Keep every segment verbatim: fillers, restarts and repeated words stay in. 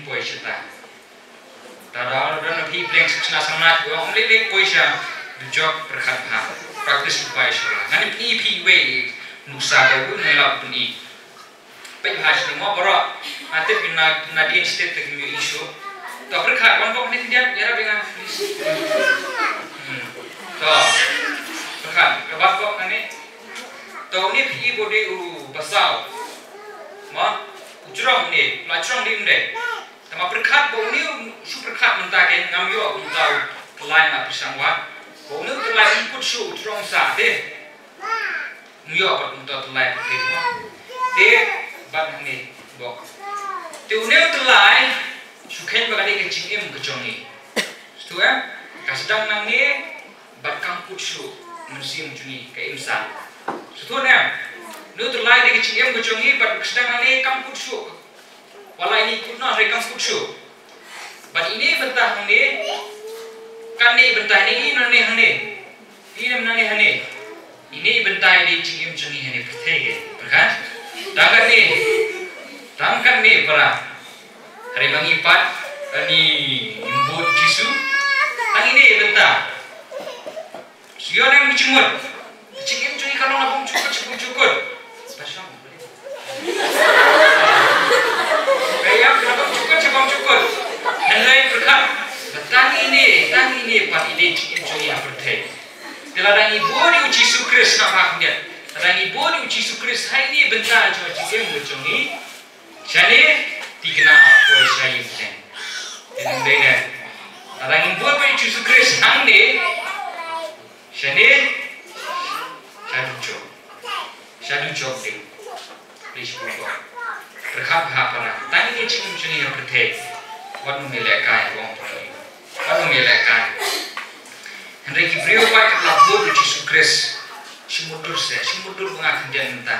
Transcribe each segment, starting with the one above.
Poi sha ta. Ta da don phi pleng suk sna sang nat, ong lei lei poi sha. Dujok pyrkhat bha. Practice lypa ïa shuwa. Ngan pyni phi iwei i nuksa ka u ngi la pyni. Peit bha sha mo baroh. Nga tip na, na dien stet te kim ïohi shuh. To pyrkhat wan bok ne khyndiat, ïarap ïa nga, please. Hmm. To. Pyrkhat, ka bat bok ne. To une phi i ba u dei u basaw. Mo? U jrong ne, la jrong dei um dei. Tangba pyrkhat ba une u shu pyrkhat mynta, ke ngam ïoh kumta u tyllai, nga pyrshang wad. Ba une u tyllai um kut shuh u jrong sa te. Ym ïoh pat kumta u tyllai pat te. Te bat hangne bok. Te une u tyllai shu kheiñ ba ka dei ka jingim ka jong ngi. Shu em? Ka sdang nangne bad kam kut shuh mynsiem jong ngi, ka im sa. Shu em? Une u tyllai dei ka jingim ka jong ngi bad ka sdang nangne kam kut shuh. Wat la ine i kut noh hynrei kam kut shuh. Bad ine i bynta hangne, kane i bynta hangne, ine nangne hangne. Ine nangne hangne. Ine i bynta i dei jingim jong ngi hangne pyrthei ke. Pyrkhat? Tang katne. Tang katne para. Hynrei ma ngi pat, ngi im bud Jisu. Tang ine i bynta. Shu ïoh ne em ka jingmut? Ka jingim jong ngi ka long na bym jukut sha bym jukut. Ba shong. Ka ïam ka bym jukut sha bym jukut. Hynrei pyrkhat ba tang ine, tang ine pat i dei jingim jong ngi ha pyrthei. Te lada ngi bud ïa u Jisu Khrist, na ba khyndiat. Lada ngi bud ïa u Jisu Khrist ha ine i bynta jong ka jingim ka jong ngi. Shane, thikna poi sha ïing seng. Te nang dei ne. Lada ngim bud ïa u Jisu Khrist hangne. Shane, sha dujok. Sha dujok dei. Please, bud ko. Pyrkhat bha para. Tang ine jingim jong ngi ha pyrthei. Wat nym ïalehkai, ong para. Wat nym ïalehkai. Hynrei ki briew pat kiba la bud ïa u Jisu Khrist. Shu mutdur se, shu mutdur ba nga khyndiat mynta.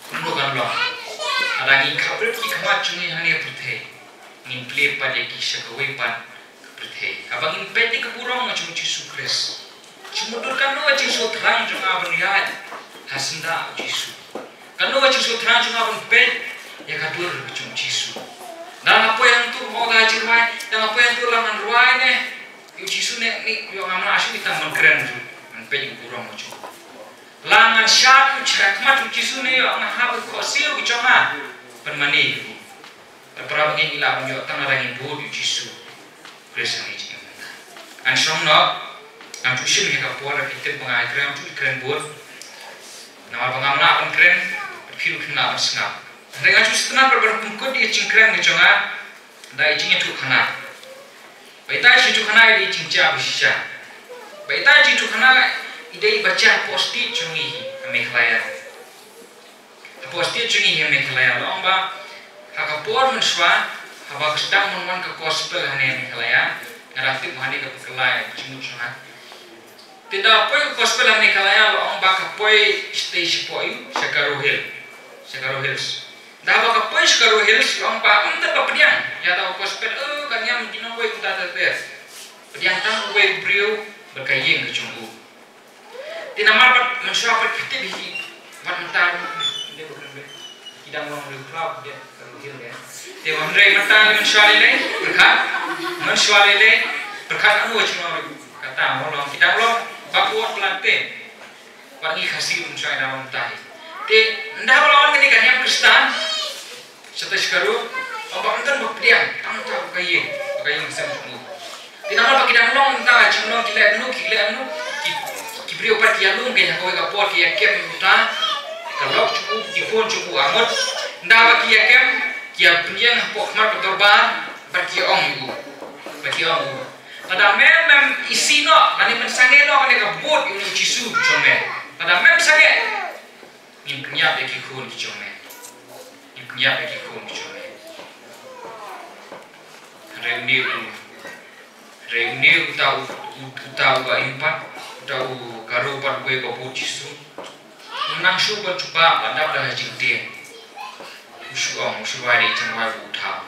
Kumno kan long? Lada ngi khapbriew ki khmat jong ngi hangne ha pyrthei. Ngin plie pat ïa ki sha kawei pat ka pyrthei. Haba ngin peit ïa ka burom jong u Jisu Khrist. Shu mutdur kano ka jingsngewthrang jong nga ban ïaid ha syndah u Jisu. Kano ka jingsngewthrang jong nga ban peit ïa ka dur jong u Jisu. Lada nga poi hangto, mo, ka jingrwai, lada nga poi hangto la ngan rwai ne. Ïa u Jisu ne, ne, ïoh ngam lah shuh, tang ban kren shuh. Ngan peit ïa ka burom jong u. La ngan shad ïa u shakhmat u Jisu ne, ïoh nga hap ïa u khohsiew jong nga. Ban mane ïa u. Te para bangeit, ngi lah ban ïoh tang lada ngi bud ïa u Jisu Khrist ha ngi jingim. Ngan shong noh, ngam ju shim ïa ka por, phi tip ba nga kren, ngam ju kren bud. Namar ba ngam lah ban kren, phi ruh phim lah ban sngap. Hynrei nga ju sngewtynnat ban pynkut ïa ka jingkren ka jong nga da ka jingïathuhkhana. Ba ita i jingïathuhkhana i dei i jingjia ba shisha. Ba ita i jingïathuhkhana i dei ba jia hapoh state jong ngi hi ha Meghalaya. Hapoh state jong ngi hi ha Meghalaya, la ong ba ha ka por mynshuwa, haba ka sdang ban wan ka gospel hangne ha Meghalaya, nga da tip ba hangne ka pyrkhat ïa ka jingmut jong nga. Te da poi ka gospel ha Meghalaya, la ong ba ka poi shatei shapoh ïa u, sha Garo Hill, sha Garo Hills. Da haba ka poi sha Garo Hills, la ong ba ym don ba pdiang ïa ka gospel, eh, ka niam ki nongwei kumta ter ter. Pdiang tang uwei u briew bad ka ïing ka jong u. Te namar ba mynshuwa pat ki tip hi, bad mynta ki dang long briew khlaw, ki dang long briew khlaw, ki dang long briew khlaw. Te hynrei mynta mynshuwa lei lei, pyrkhat, mynshuwa lei lei, pyrkhat, ano ka jinglong briew. Kata mo long, ki dang long backward plan te. Bad ngi Khasi mynshuwa ngi dang long tai. Te ynda ba la wan kane ka niam Khristan, shatei sha Garo, ong ba ym don ba pdiang, tang uta u ka ïing, u ka ïing sem jong u. Te namar ba ki dang long mynta ka jinglong, ki leh kumno, ki leh kumno, ki, ki briew pat ki ïalum, ki ïa kawei ka por, ki ïa kem mynta ka lok jong u, ki phone jong u, a ngut. Ynda ba ki ïa kem, ki ïa pynïeng hapoh khmat ka dorbar, bad ki ong ïa u. Bad ki ong ïa u, lada me mem isih noh, lane mem sangeh noh kane ka vote ïa u Jisu jong me, lada mem sangeh, ngin pynïap ïa ki khun ki jong me. Ngin pynïap ïa ki khun ki jong me. Hynrei une u, hynrei une uta u, u, uta u ba im pat, uta u Garo pat uwei ba bud Jisu, u nang shuh ban jubab, ban dap da ka jingtieng. U shu ong, u shu rwai da i jingrwai ba u thaw.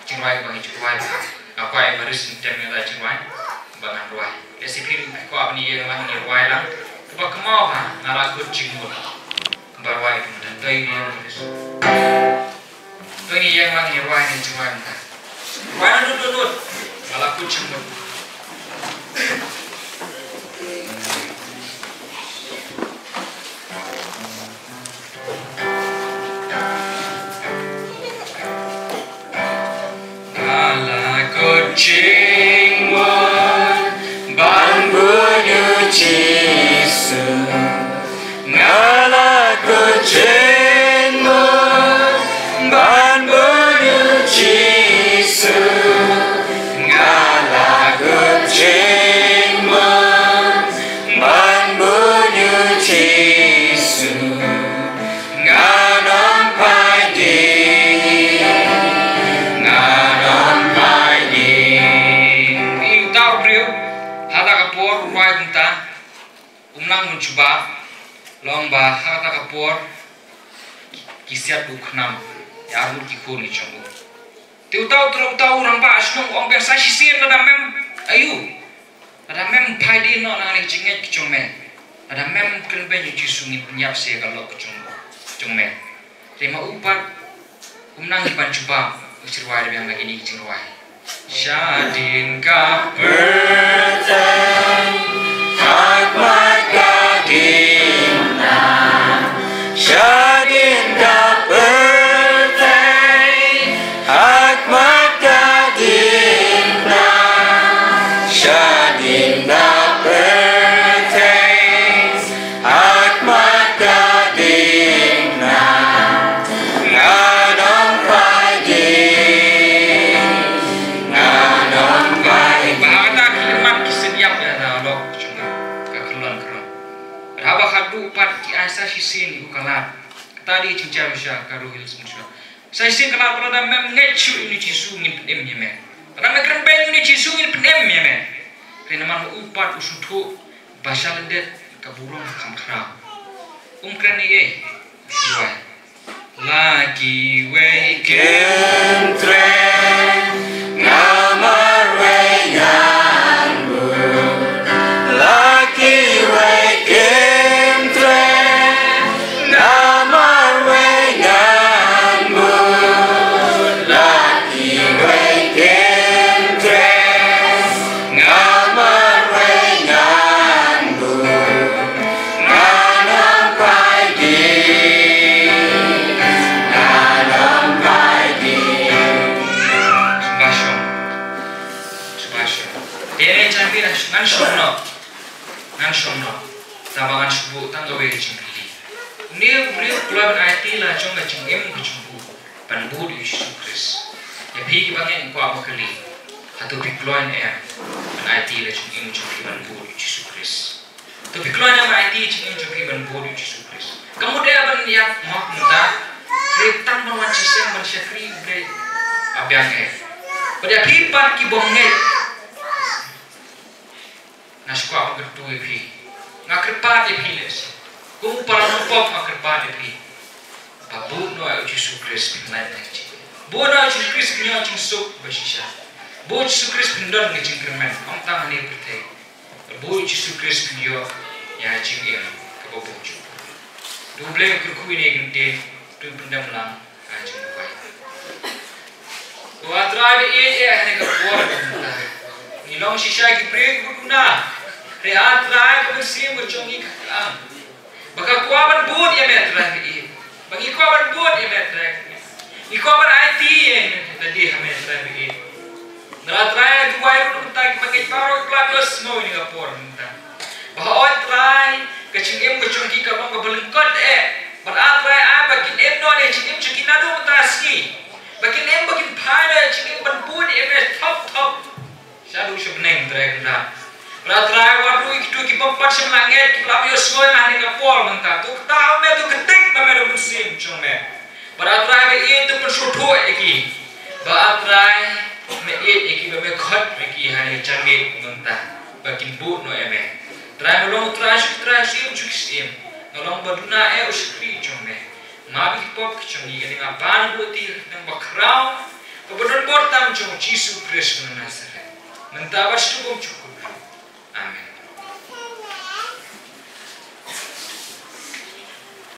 Jingrwai ba ngi ju rwai ba. Nga kwah ai baris, ngi tem ïa la jingrwai ba ngan rwai. Lehse phi ruh phi kwah ban ïeng lang, ngi rwai lang. Kaba kynmaw ba nga la kut jingmut ba rwai ba ngan dei ïa baris. To ngi ïeng lang ngi rwai, ngi rwai mynta. Rwai na dut dut dut. Nga la kut shim dut. Nga la kut jingmut ban bud ïa u Jisu. Nga la kut jingmut ban bud ïa u Jisu. Nga la kut jingmut ban bud ïa u Jisu. Nga nang phai ding, nga nang phai ding. Te uta u briew, ha kata ka por u rwai kumta, um nang ban jubab, long ba ha kata ka por ki siat u khnam ïa arngut ki khun ki jong u. Te uta u, uta u rangbah shnong u ong biang, sa shisien lada mem, aïu, lada mem phai dien noh na kane ka jingngeit ka jong me, lada mem kren beiñ ïa u Jisu, ngin pynïap sa ïa ka lok ka jong, jong me. Te ma u pat um nang ban jubab, u shu rwai biang la kine ki jingrwai. Shadien ka pyrthei, ha khmat ka diengphna. Shadien ka pyrthei, ha khmat ka diengphna. Shadien ka pyrthei, ha khmat ka diengphna. Nga nang phai ding, nga nang phai ding. Bad ha kata ki khyllipmat ki sdang ïa ka lok jong ka, ka khyllon ka rong. Bad haba khatduh pat ki ai sa shisien ïa u ka lad. Kata dei ka jingjia sha Garo Hills Monastery. Sa shisien ka lad, lada mem ngeit shuh ïa u Jisu ngin pynim ïa me. Lada mem kren beiñ ïa u Jisu ngin pynim ïa me. Hynrei namar u pat u sngewthuh ba sha lyndet ka burom kam khraw. Um kren ei ei, u shu rwai. La kiwei kim treh, nga marwei ngan bud. La kiwei kim treh, nga marwei ngan bud. La kiwei kim treh, nga marwei ngan bud. Nga nang phai ding, nga nang phai ding. Sngewbha shong. Sngewbha shong. Te ïa kane ka jingpyrshah ngan shong noh. Ngan shong noh. Tangba ngan shu buh tang kawei ka jingkylli. Une u briew u kloi ban aiti la jong ka jingim ka jong u ban bud ïa u Jisu Khrist. Ïa phi kiba ngeit, nga kwah ban kylli, hato phi kloi ne em ban aiti la jingim jong phi ban bud ïa u Jisu Khrist? Hato phi kloi ne em ban aiti jingim jong phi ban bud ïa u Jisu Khrist? Kam mut eh ban ïap mok mynta, hynrei tang ban wan shisien ban shakri U Blei, ah, biang eh. Bad ïa phi pat ki bym ngeit, nga sngewkwah ban kyrkhu ïa phi. Nga kyrpad ïa phi lehse. Kum u para nongpop nga kyrpad ïa phi. Ba bud noh ïa u Jisu Khrist phin lait na ka jingim. Bud noh ïa u Jisu Khrist phin ïoh jingsuk ba shisha. Bud ïa u Jisu Khrist phin don ka jingkyrmen, ym tang hangne ha pyrthei. Bud ïa u Jisu Khrist phin ïoh ïa ka jingim kaba bymjukut. To U Blei un kyrkhu ïa kane ka ktien, to pyndem lang ha ka jingduwai. Ko Trai ba ïeit, ha kane ka por mynta ngi long shisha ki briew kiba duna. Hynrei A Trai, ka mynsiem ka jong ngi ka khlem. Ba ka kwah ban bud ïa me Trai ba ïeit. Ba ngi kwah ban bud ïa me Trai. Ngi kwah ban aiti ïa me, lade ha me Trai ba ïeit. Bad A Trai, duwai ruh mynta kiba ngeit baroh kiba la ïohsngew ïa kane ka por mynta. Ba hooid Trai, ka jingim ka jong ki ka long kaba lyngkot eh. Bad A Trai, ai ba kin im noh ïa ka jingim jong ki naduh mynta ka sngi. Ba kin im, ba kin phai noh ïa ka jingim ban bud ïa me thop thop shaduh sha bneng Trai Kynrad. Bad A Trai, wat ruh ïa kito ki bym pat shym la ngeit, kiba la ïohsngew ïa kane ka por mynta. To kata me, to kyntait ba me da mynsiem jong me. Bad A Trai ba ïeit, to pynsngewthuh ïa ki. Ba A Trai me ïeit ïa ki, ba me khot ïa ki ha kane ka janmiet mynta. Ba kin bud noh ïa me. Trai, me long U Trai sha ki trai, u Syiem sha ki syiem. Nga long ba duna eh u shakri jong me. Map ïa ki pop ki jong ngi, kane nga pan bad ka kyrteng bakhraw, kaba don bor tam jong u Jisu Khrist na Nasaret. Mynta bad shaduh bymjukut.